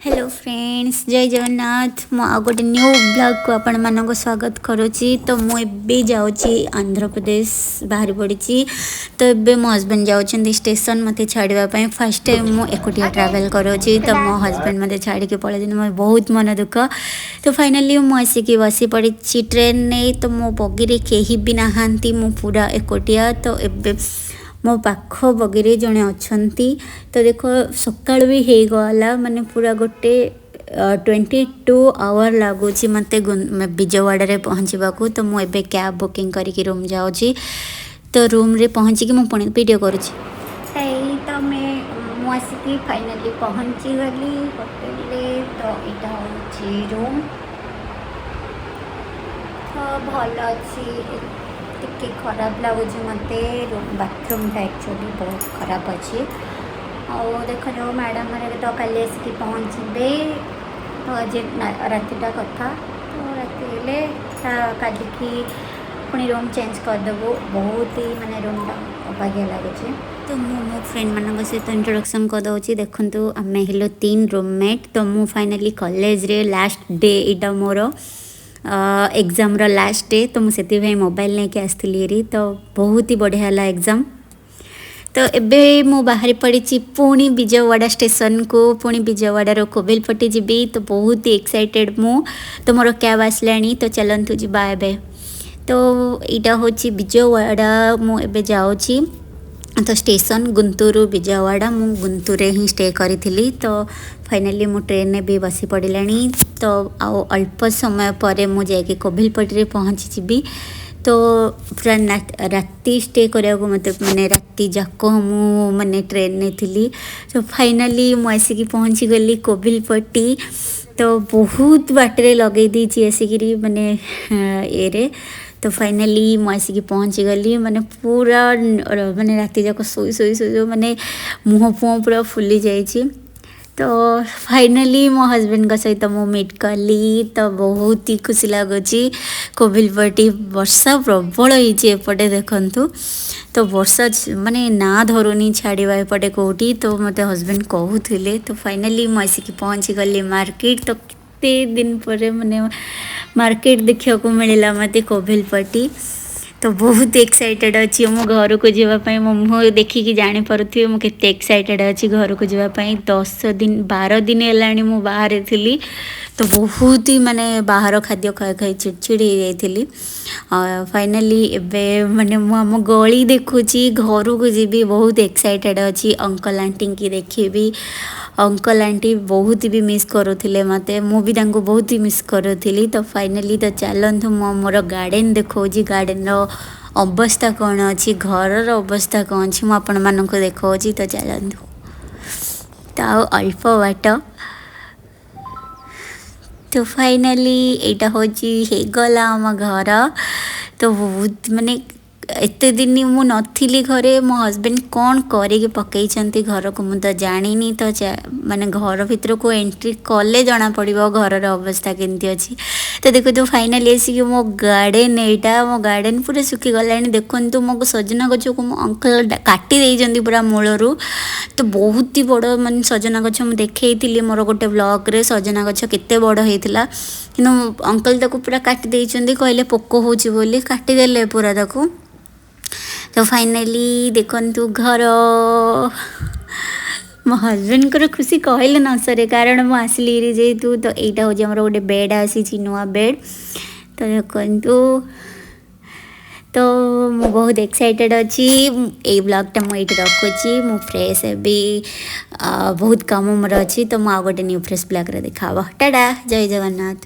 Hello friends, ଜୟ ଜଗନ୍ନାଥ। ମୁଁ ଆଉ ଗୋଟେ ନ୍ୟୁ ବ୍ଲଗ୍କୁ ଆପଣମାନଙ୍କୁ ସ୍ୱାଗତ କରୁଛି। ତ ମୁଁ ଏବେ ଯାଉଛି ଆନ୍ଧ୍ରପ୍ରଦେଶ, ବାହାରି ପଡ଼ିଛି। ତ ଏବେ ମୋ ହଜବେଣ୍ଡ ଯାଉଛନ୍ତି ଷ୍ଟେସନ୍ ମୋତେ ଛାଡ଼ିବା ପାଇଁ। ଫାର୍ଷ୍ଟ ଟାଇମ୍ ମୁଁ ଏକୁଟିଆ ଟ୍ରାଭେଲ୍ କରୁଛି। ତ ମୋ ହଜବେଣ୍ଡ ମୋତେ ଛାଡ଼ିକି ପଳାଇଛନ୍ତି, ମୋର ବହୁତ ମନ ଦୁଃଖ। ତ ଫାଇନାଲି ମୁଁ ଆସିକି ବସି ପଡ଼ିଛି ଟ୍ରେନ୍ରେ। ତ ମୋ ବଗିରେ କେହି ବି ନାହାନ୍ତି, ମୁଁ ପୁରା ଏକୁଟିଆ। ତ ଏବେ ମୋ ପାଖ ବଗିରେ ଜଣେ ଅଛନ୍ତି। ତ ଦେଖ, ସକାଳୁ ବି ହେଇଗଲା, ମାନେ ପୁରା ଗୋଟେ 22 ଆୱାର ଲାଗୁଛି ମୋତେ ବିଜୟୱାଡ଼ାରେ ପହଞ୍ଚିବାକୁ। ତ ମୁଁ ଏବେ କ୍ୟାବ୍ ବୁକିଂ କରିକି ରୁମ୍ ଯାଉଛି। ତ ରୁମ୍ରେ ପହଞ୍ଚିକି ମୁଁ ପୁଣି ଭିଡ଼ିଓ କରୁଛି। ଏଇ ତ ମୁଁ ଆସିକି ଫାଇନାଲି ପହଞ୍ଚିଗଲି ହୋଟେଲରେ। ତ ଏଇଟା ହେଉଛି ରୁମ୍। ତ ଭଲ ଅଛି, ଟିକେ ଖରାପ ଲାଗୁଛି ମୋତେ। ରୁମ୍ ବାଥରୁମ୍ଟା ଆକ୍ଚୁଆଲି ବହୁତ ଖରାପ ଅଛି। ଆଉ ଦେଖାଯାଉ, ମ୍ୟାଡ଼ାମ୍ ହେରିକା ତ କାଲି ଆସିକି ପହଞ୍ଚିବେ। ତ ଆଜି ରାତିଟା କଥା। ତ ରାତି ହେଲେ କାଲିକି ପୁଣି ରୁମ୍ ଚେଞ୍ଜ କରିଦେବୁ। ବହୁତ ହି ମାନେ ରୁମ୍ଟା ଅବାଗିଆ ଲାଗୁଛି। ତ ମୁଁ ମୋ ଫ୍ରେଣ୍ଡମାନଙ୍କ ସହିତ ଇଣ୍ଟ୍ରୋଡକ୍ସନ୍ କରିଦେଉଛି। ଦେଖନ୍ତୁ, ଆମେ ହେଲୁ ତିନି ରୁମ୍ମେଟ୍। ତ ମୁଁ ଫାଇନାଲି କଲେଜରେ ଲାଷ୍ଟ ଡେ, ଏଇଟା ମୋର ଏକ୍ଜାମ୍ର ଲାଷ୍ଟ ଡେ। ତ ମୁଁ ସେଥିପାଇଁ ମୋବାଇଲ୍ ନେଇକି ଆସିଥିଲି ହେରି। ତ ବହୁତ ହି ବଢ଼ିଆ ହେଲା ଏକ୍ଜାମ୍। ତ ଏବେ ମୁଁ ବାହାରି ପଡ଼ିଛି ପୁଣି ବିଜୟୱାଡ଼ା ଷ୍ଟେସନକୁ, ପୁଣି ବିଜୟୱାଡ଼ାରୁ କୋବିଲପଟି ଯିବି। ତ ବହୁତ ହି ଏକ୍ସାଇଟେଡ଼୍ ମୁଁ। ତ ମୋର କ୍ୟାବ୍ ଆସିଲାଣି, ତ ଚାଲନ୍ତୁ ଯିବା ଏବେ। ତ ଏଇଟା ହେଉଛି ବିଜୟୱାଡ଼ା, ମୁଁ ଏବେ ଯାଉଛି। ତ ଷ୍ଟେସନ ଗୁନ୍ତୁରୁ ବିଜୟୱାଡ଼ା, ମୁଁ ଗୁନ୍ତୁରେ ହିଁ ଷ୍ଟେ କରିଥିଲି। ତ ଫାଇନାଲି ମୁଁ ଟ୍ରେନ୍ରେ ବି ବସି ପଡ଼ିଲାଣି। ତ ଆଉ ଅଳ୍ପ ସମୟ ପରେ ମୁଁ ଯାଇକି କୋଭିଲପଟିରେ ପହଞ୍ଚିଯିବି। ତ ପୁରା ରାତି ଷ୍ଟେ କରିବାକୁ ମୋତେ, ମାନେ ରାତି ଯାକ ମୁଁ ମାନେ ଟ୍ରେନ୍ରେ ଥିଲି। ତ ଫାଇନାଲି ମୁଁ ଆସିକି ପହଞ୍ଚିଗଲି କୋଭିଲପଟି। ତ ବହୁତ ବାଟରେ ଲଗେଇ ଦେଇଛି ଆସିକିରି ମାନେ ଇଏରେ। ତ ଫାଇନାଲି ମୁଁ ଆସିକି ପହଞ୍ଚିଗଲି। ମାନେ ପୁରା ମାନେ ରାତି ଯାକ ଶୋଇ ଶୋଇ ଶୋଇ ଶୋଇ ମାନେ ମୁହଁ ଫୁହଁ ପୁରା ଫୁଲି ଯାଇଛି। ତ ଫାଇନାଲି ମୋ ହଜବେଣ୍ଡଙ୍କ ସହିତ ମୁଁ ମିଟ୍ କଲି, ତ ବହୁତ ହି ଖୁସି ଲାଗୁଛି। କୋଭିଲପଟି ବର୍ଷା ପ୍ରବଳ ହେଇଛି ଏପଟେ ଦେଖନ୍ତୁ। ତ ବର୍ଷା ମାନେ ନା ଧରୁନି ଛାଡ଼ିବା ଏପଟେ କେଉଁଠି। ତ ମୋତେ ହଜବେଣ୍ଡ କହୁଥିଲେ। ତ ଫାଇନାଲି ମୁଁ ଆସିକି ପହଞ୍ଚିଗଲି ମାର୍କେଟ। ତ କେତେ ଦିନ ପରେ ମାନେ ମାର୍କେଟ ଦେଖିବାକୁ ମିଳିଲା ମୋତେ କୋଭିଲପଟି। ତ ବହୁତ ଏକ୍ସାଇଟେଡ଼୍ ଅଛି ମୁଁ ଘରକୁ ଯିବା ପାଇଁ। ମୋ ମୁହଁ ଦେଖିକି ଜାଣିପାରୁଥିବେ ମୁଁ କେତେ ଏକ୍ସାଇଟେଡ଼୍ ଅଛି ଘରକୁ ଯିବା ପାଇଁ। 10 ଦିନ, 12 ଦିନ ହେଲାଣି ମୁଁ ବାହାରେ ଥିଲି। ତ ବହୁତ ହି ମାନେ ବାହାର ଖାଦ୍ୟ ଖାଇ ଖାଇ ଚିଡ଼ଚିଡ଼ ହେଇଯାଇଥିଲି। ଫାଇନାଲି ଏବେ ମାନେ ମୁଁ ଆମ ଗଳି ଦେଖୁଛି, ଘରକୁ ଯିବି, ବହୁତ ଏକ୍ସାଇଟେଡ଼୍ ଅଛି। ଅଙ୍କଲ୍ ଆଣ୍ଟିଙ୍କି ଦେଖିବି। ଅଙ୍କଲ୍ ଆଣ୍ଟି ବହୁତ ବି ମିସ୍ କରୁଥିଲେ ମୋତେ, ମୁଁ ବି ତାଙ୍କୁ ବହୁତ ହି ମିସ୍ କରୁଥିଲି। ତ ଫାଇନାଲି, ତ ଚାଲନ୍ତୁ, ମୁଁ ମୋର ଗାର୍ଡ଼େନ୍ ଦେଖାଉଛି। ଗାର୍ଡ଼େନ୍ର ଅବସ୍ଥା କ'ଣ ଅଛି, ଘରର ଅବସ୍ଥା କ'ଣ ଅଛି, ମୁଁ ଆପଣମାନଙ୍କୁ ଦେଖାଉଛି। ତ ଚାଲନ୍ତୁ। ତ ଆଉ ଅଳ୍ପ ବାଟ। ତ ଫାଇନାଲି ଏଇଟା ହେଉଛି, ହେଇଗଲା ଆମ ଘର। ତ ବହୁତ ମାନେ ଏତେ ଦିନ ମୁଁ ନଥିଲି ଘରେ, ମୋ ହଜବେଣ୍ଡ କ'ଣ କରିକି ପକେଇଛନ୍ତି ଘରକୁ ମୁଁ ତ ଜାଣିନି। ତ ମାନେ ଘର ଭିତରକୁ ଏଣ୍ଟ୍ରି କଲେ ଜଣାପଡ଼ିବ ଘରର ଅବସ୍ଥା କେମିତି ଅଛି। ତ ଦେଖନ୍ତୁ, ଫାଇନାଲି ଆସିକି ମୋ ଗାର୍ଡ଼େନ୍, ଏଇଟା ମୋ ଗାର୍ଡ଼େନ୍ ପୁରା ଶୁଖିଗଲାଣି। ଦେଖନ୍ତୁ, ମୋ ସଜନା ଗଛକୁ ମୋ ଅଙ୍କଲ କାଟି ଦେଇଛନ୍ତି ପୁରା ମୂଳରୁ। ତ ବହୁତ ହି ବଡ଼ ମାନେ ସଜନା ଗଛ, ମୁଁ ଦେଖେଇଥିଲି ମୋର ଗୋଟେ ବ୍ଲଗ୍ରେ ସଜନା ଗଛ କେତେ ବଡ଼ ହେଇଥିଲା। କିନ୍ତୁ ଅଙ୍କଲ ତାକୁ ପୁରା କାଟି ଦେଇଛନ୍ତି, କହିଲେ ପୋକ ହେଉଛି ବୋଲି କାଟିଦେଲେ ପୁରା ତାକୁ। ତ ଫାଇନାଲି ଦେଖନ୍ତୁ ଘର। ମୋ ହଜବେଣ୍ଡଙ୍କର ଖୁସି କହିଲେ ନ ସରେ, କାରଣ ମୁଁ ଆସିଲି ଯେହେତୁ। ତ ଏଇଟା ହେଉଛି ଆମର ଗୋଟେ ବେଡ଼୍ ଆସିଛି, ନୂଆ ବେଡ଼୍। ତ ଦେଖନ୍ତୁ, ତ ମୁଁ ବହୁତ ଏକ୍ସାଇଟେଡ଼୍ ଅଛି। ଏଇ ବ୍ଲଗ୍ଟା ମୁଁ ଏଇଠି ରଖୁଛି। ମୁଁ ଫ୍ରେଶ୍ ହେବି, ବହୁତ କାମ ମୋର ଅଛି। ତ ମୁଁ ଆଉ ଗୋଟେ ନ୍ୟୁ ଫ୍ରେଶ୍ ବ୍ଲଗ୍ରେ ଦେଖା ହେବ। ଟାଟା, ଜୟ ଜଗନ୍ନାଥ।